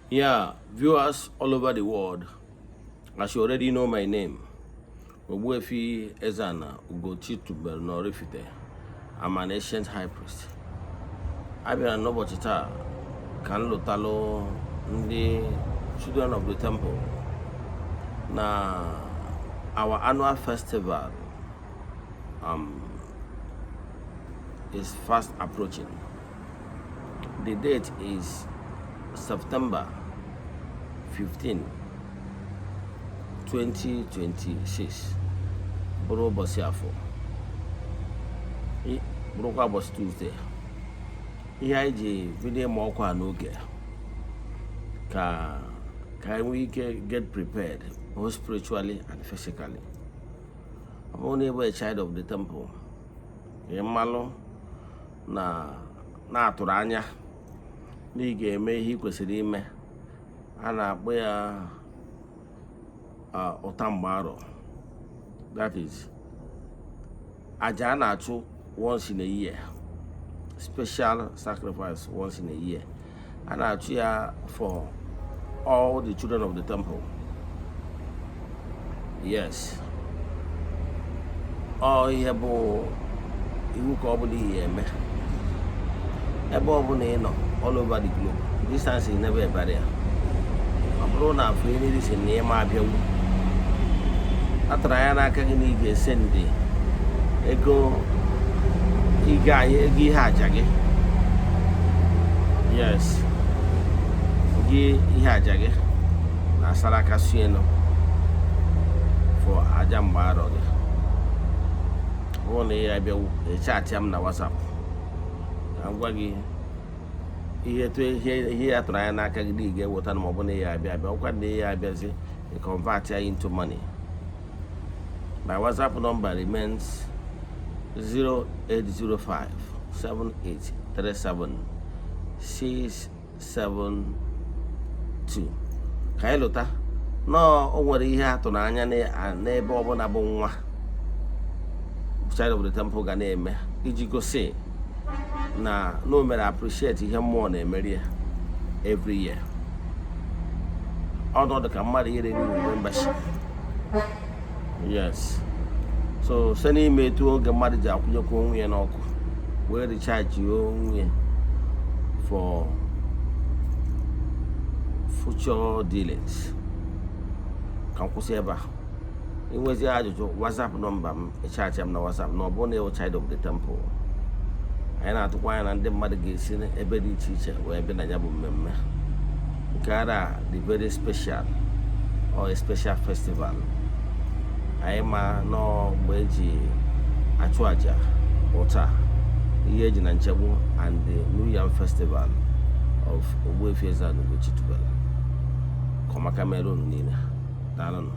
Yeah, viewers all over the world, as you already know my name, Ogbuefi Ezana Ugochi Tubelu Oraifite. I'm an ancient high priest. Abịara n'ụbọchị taa ka m lụtalụ ndị children of the temple na our annual festival is fast approaching. The date is September 15, 2026, bụrụ ụbọchị Afọ, bụrụkwa ụbọchị Tuesday. Ihe anyị ji bido ịma ọkwa a n'oge ka anyị nwee ike get prepared both spiritually and physically. Ọ bụrụ na ị bụ a child of the temple, ị malụ na na-atụrụ anya na ị ga-eme ihe ị kwesịrị ime a na-akpọ ya ụta mgbaarọ, that is aja a na-achụ once in a year, special sacrifice once in a year. A na-achụ ya for all the children of the temple. Yes, ọ ihe bụ iwu ka ọ bụla ihe eme ebe ọ bụla ị nọ all over the globe. Distance is never a barrier. Ọ bụrụ na for any reason na ịma abịawu, atara anya n'aka gị na ị ga-esendị ego ị ego ihe aja gị. Yes, gị ihe aja gị na saraka suenu for aja mgbaarọ gị. Ọ bụrụ na ị abịawu, echatịa m na WhatsApp ka m gwa gị ihe etu ihe ya tụrụ anya n'aka gị na ị ga-eweta, ma ọ bụ na ya abịa abịa ọkwa na ya abịazi, ị convert ya into money. My WhatsApp number remains 0805 7837 672. Ka anyị lụta nọọ, o nwere ihe a tụrụ anya n'ebe ọbụla bụ nwa child of the temple ga na-eme iji gosi na o mere appreciate ihe mmụọ na-emeri ya every year. Ọnọdụ ka mmadụ ire renew membership. Yes, so site n'ime etu oge mmadụ ji akwụnyekwa onwe ya n'ọkụ wee recharge onwe ya for future dealings. Ka m kwụsị ebe a. Inwezi ajụjụ, WhatsApp nọmba m, ịchatị m na WhatsApp. Na ọ bụrụ na ịwụ child of the temple, anyị na-atụkwa anya na ndị mmadụ ga-esi ebe dị iche iche wee bịa na ya bụ mmemme nke ara dị very special or a special festival. Anyị ma nọọ mgbe eji achụ àjà ụta ihe eji na nchegbu and the New Yam Festival of Ogbuefi Eze-Ana Ugochi Tubelu. Ka ọmaka mere unu niile. Daalụnụ.